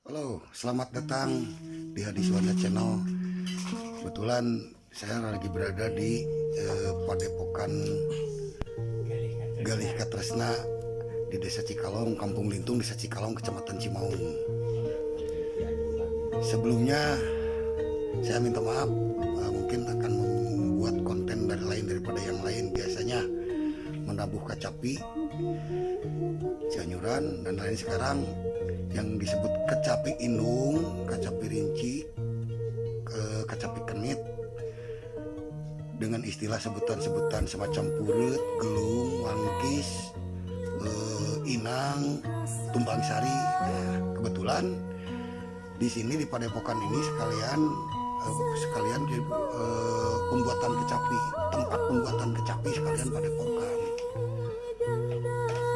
Halo, selamat datang di Hadi Suanda Channel. Kebetulan saya lagi berada di Padepokan Galih Katresna di Desa Cikalong, Kampung Lintung, Desa Cikalong, Kecamatan Cimaung. Sebelumnya saya minta maaf, mungkin akan membuat konten dari lain daripada yang lain. Biasanya menabuh kacapi Cianjuran dan lain, sekarang yang disebut kecapi indung, kacapi rinci, ke kacapi kenit dengan istilah sebutan-sebutan semacam puret, gelung, wangkis, inang, tumpang sari. Nah, kebetulan di sini di padepokan ini sekalian sekalian di pembuatan kecapi, tempat pembuatan kecapi sekalian padepokan.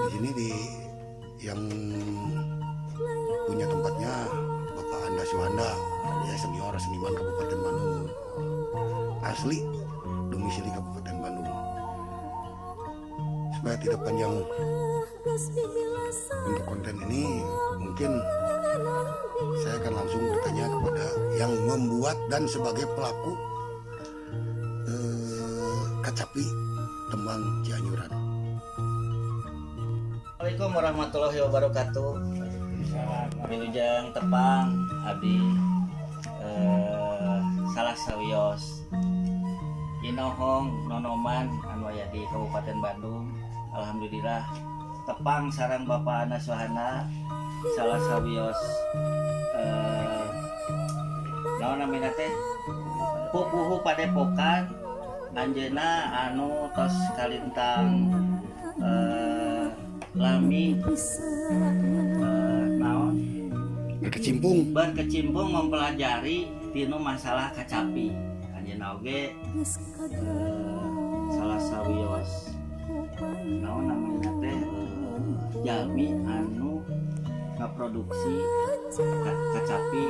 Di sini di yang punya tempatnya Bapak Anda Suhanda, ya, senior seniman Kabupaten Bandung, asli domisili Kabupaten Bandung. Supaya tidak panjang untuk konten ini, mungkin saya akan langsung bertanya kepada yang membuat dan sebagai pelaku kacapi tembang Cianjuran. Assalamualaikum warahmatullahi wabarakatuh. Wilujeng tepang, abdi salah sawios Inohong Nonoman anu aya di Kabupaten Bandung. Alhamdulillah tepang sareng Bapak Anda Suhana, salah sawios naon namina teh, pupuhu padepokan. Anjeunna anu tos kalintang lami naon berkecimpung berkecimpung mempelajari tinu masalah kacapi. Anjeunna oge salah sawios naon namanya teh, jalmi anu ngaproduksi kacapi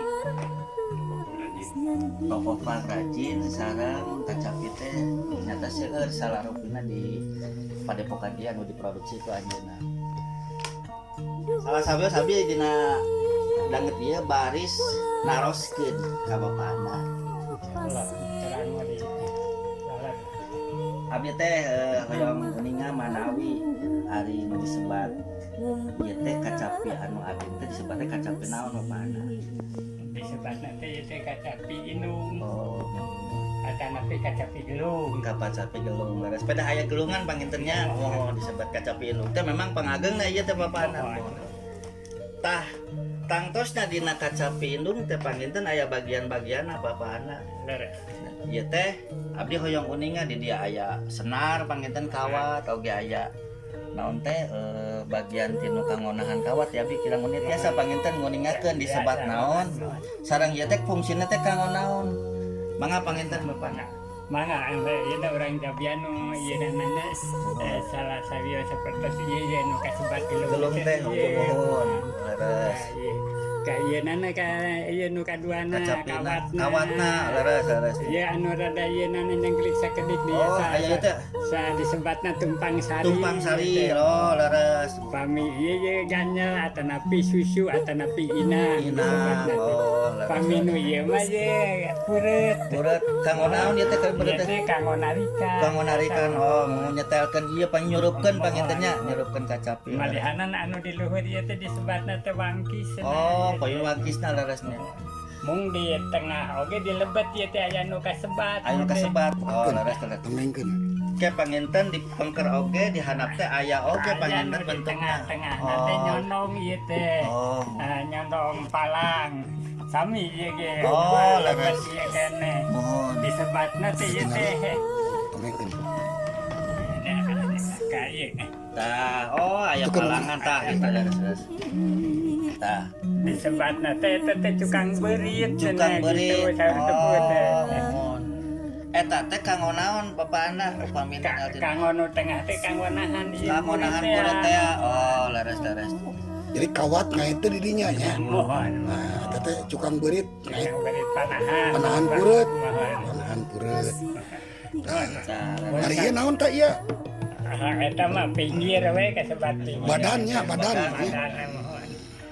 tokoh pangrajin sareng kacapi teh nyata seueur salarupina di padepokan dia anu diproduksi ku anjeunna. Salah sawios abdi dina danget ieu baris naroskeun ka bapana. Terang di lalat. Abdi teh hoyong uninga manawi ari nu disebat ieu teh kacapi anu abdi teh disebatnya kacapi naon, bapana? Disebut nanti itu kacapi indung atanapi kacapi gelung. Kacapi gelung, leres. Pada aya gelungan panginten nya. Oh, disebut kacapi indung teh memang pangageungna ieu teh, bapana. Tah, tangtosna dina kacapi indung teh panginten aya bagian-bagian, bapana? Leres. Ieu teh abdi hoyong uninga di dia aya senar panginten, kawat oge aya naon teh, bagian tinu kanggo nahan kawat ya. Abdi kirang uning, tiasa panginten nguningakeun disebat naon sareng ieu teh fungsina teh kanggo naon? Mangga panginten, bapana. Mangga, ieu orang Jabianu ieu namanya salah sawios seperti ieu ieu nu kasebat gelung. Gelung teh, muhun, leres. Ieu ka ieu nana ka ieu nu kaduana. Kacapina. Kawatna. Kawatna, leres, leres. Ieu anu rada ieu nana nyengklik sakedik di Oh, aya ieu teh. Sa disebatna tumpang sari. Tumpang sari. Ieu teh. Oh, leres. Pami ieu ieu ganyel atanapi susu atanapi inang inang disebatna teh. Oh, leres. Pami nu ieu mah ye puret. Puret kanggo naon ieu teh, puret Ieu teh? Teh kanggo narikan. Kanggo narikan. Oh, mau nyetelkeun ieu panyurupkeun panginten nya, nyurupkeun kacapi. Malihanan anu di luhur ieu teh disebatna teh wangkis. Oh, payun wangkisna, leresnya. Mung di tengah oge di lebet ieu teh aya nu kasebat. Aya nu kasebat. Oh, leres, leres. Tengengkeun. Ke panginten di pengker oge di handap teh aya oge Aya panginten nu di bentukna. Tengah-tengah teh nyonong ieu teh. Oh. Ah, nyonong palang. Sami ieu ge. Oh, Lebet leres. Ieu keneh. Muhun. Disebatna teh ieu teh. Tengengkeun. Nah, ka ieu. Tah, oh, aya Itu kan palangan tah gitu, leres, leres. Tah. Disebatna teh eta teh cukang beurit Cukang cenah beurit. gitu, saur sebut teh. Oh, muhun. Eta teh kanggo naon, Bapak Anda, upami Kanggo nu tengah teh kanggo nahan ieu kanggo nahan teh. Puret teh. Oh, leres, leres. Jadi kawat ngait teh di dinya nya. Muhun. Nah, eta teh cukang beurit ngait. Cukang beurit panahan. Panahan puret. Muhun. Panahan puret. Tah, leres. Ari ieu naon tah ieu? Ah, eta mah pinggir we kasebat pinggir. Badannya, badan. Badanna, muhun.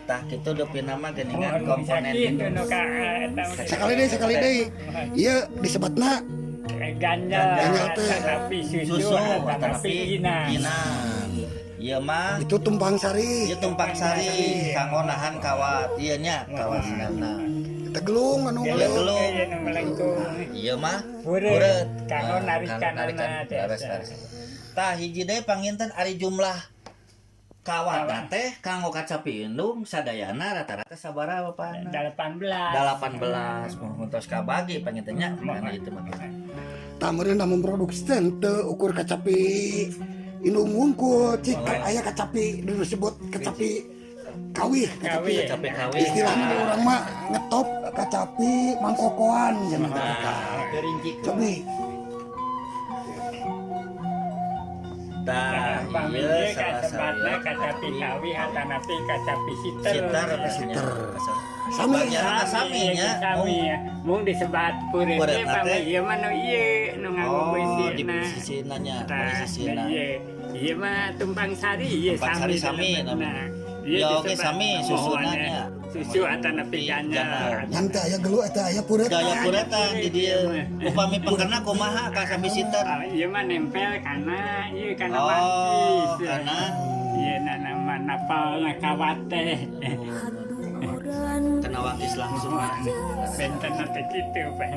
Tah, kitu dupina mah geuningan komponen. Kitu nu ka eta. Sekali deui, sekali deui. Ieu disebatna ganjel. Ganjel teh. Atanapi susu, susu atanapi atanapi inang. Inang. Ieu mah itu tumpang sari. Ieu tumpang sari kanggo nahan kawat. Ieu nya kawat senana. Eta gelung anu Ieu melengkung. Gelung. Ieu nu melengkung. Ieu mah Bureut. bureut. Kanggo Ah, narikanana kanggo narikan. biasa. Leres, leres. Tah, hiji deui panginten ari jumlah kawat teh kanggo kacapi indung sadayana rata-rata sabaraha, Bapak? 18. 18, muhun tos kabagi panginten nya karena itu mah. Tah, meureun lamun produksi teh teu ukur kacapi indung wungkul, cik aya kacapi disebut kacapi kawih, kacapi. Kawih. Kacapi kawih. Istilahnya urang mah ngetop kacapi mangkokoan cenah. Rinci. Cobi. Tah, Pami ieu ieu salah kasebatna sawios kacapi kawih atanapi kacapi siter. Siter. Siter. Sami. Bagian sami nya. Sami ya. Mung disebat pureut Pureut teh pami teh. ieu mah nu ieu nu nganggo Oh, di beusina. sisina nya, Tah, di sisina. ieu. Ieu mah tumpang sari ieu. Tumpang sari sami namanya. namanya. Ieu Ya, oke, disebat sami susunannya. mohon, susu atanapi ganjel. Ngan teh aya geluh eta aya pureut. Gaya puretan di dieu. Upami pengkerna kumaha ka sami siter? Ah, ieu mah nempel kana ieu kana Oh, mantis. kana Ieu na nama napal na kawat teh. Kena wangkis langsung. Benten teh kitu, Pak.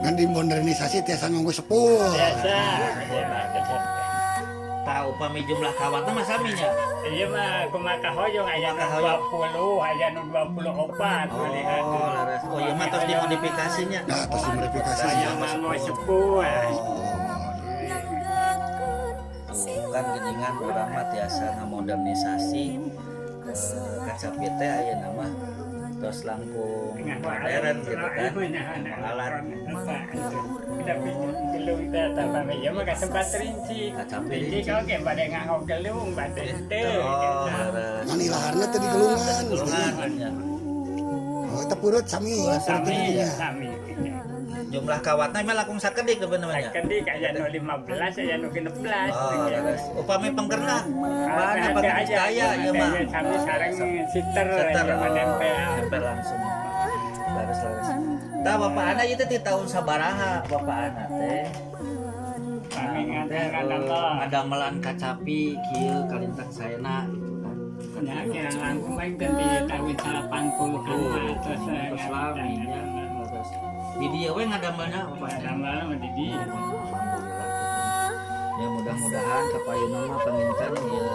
Ngan di modernisasi tiasa nganggo sepul. Biasa. Tah, upami jumlah kawatna mah sami nya. Ieu mah kumaha hoyong, aya nu Kumaha 20, aya nu 24 melihat. Oh, leres. Oh, ieu mah tos dimodifikasi nya. Nah, tos dimodifikasi. Aya nganggo sepul. Kan geuningan urang mah tiasa ngamodernisasi kacapi teh ayeuna mah tos langkung modern gitu kan. Alat. Tapi gelung teh tah pami ieu mah kasebat rinci. Kacapi Rinci rinci. kau ge bade nganggo gelung bade teu. Oh, leres. Ngan ilaharna teh di gelungan. Gelungan nya. Oh, eta pureut sami, pureut Sami nya. sami. Jumlah kawatna mah langkung sakedik namanya. Sakedik aya nu 15, aya nu 16. Oh, leres. Upami pengkerna mana Ada pengkerna aja, daya ieu mah. Sami sareng siter Seter, ieu mah oh, nempel. Nempel langsung. Leres, leres. Tah, bapak ana ieu teh ti tahun sabaraha bapak ana teh? Pami Teh ngadamelan kacapi kieu kalintang saena gitu kan. Ya, kira langkung bae teh di tahun 80-an mah terus Terus lami nya. Terus di dieu we ngadamelna bapak ana. Ngadamel mah di dieu. Alhamdulillah gitu. Ya, mudah-mudahan kapayuna mah panginten ieu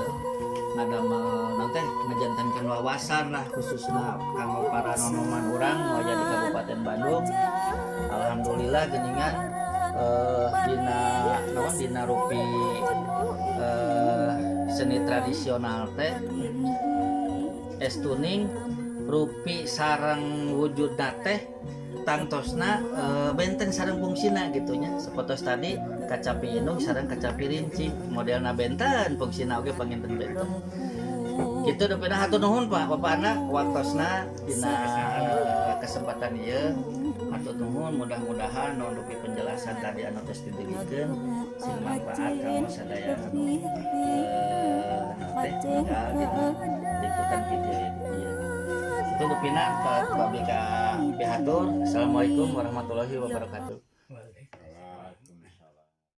ngadamel nanti ngajantenkeun wawasan lah, khususnya kanggo para nonoman urang nu aya di Kabupaten Bandung. Alhamdulillah geuningan dina naon, dina rupi seni tradisional teh estuning rupi sareng wujudna teh tangtosna benten sareng fungsina gitu nya. Sapertos tadi kacapi indung sareng kacapi rinci, modelna benten, fungsina oge panginten benten gitu. Depina hatur nuhun, Pak, Bapak anak waktosna dina kesempatan ieu. Hatur nuhun, mudah-mudahan nu dupi penjelasan tadi anu tos didugikeun sing manfaat kanggo sadaya anu teh tinggal dina liputan video ieu. Itu dupina Pak, Abdi ka pihatur. Assalamualaikum warahmatullahi wabarakatuh.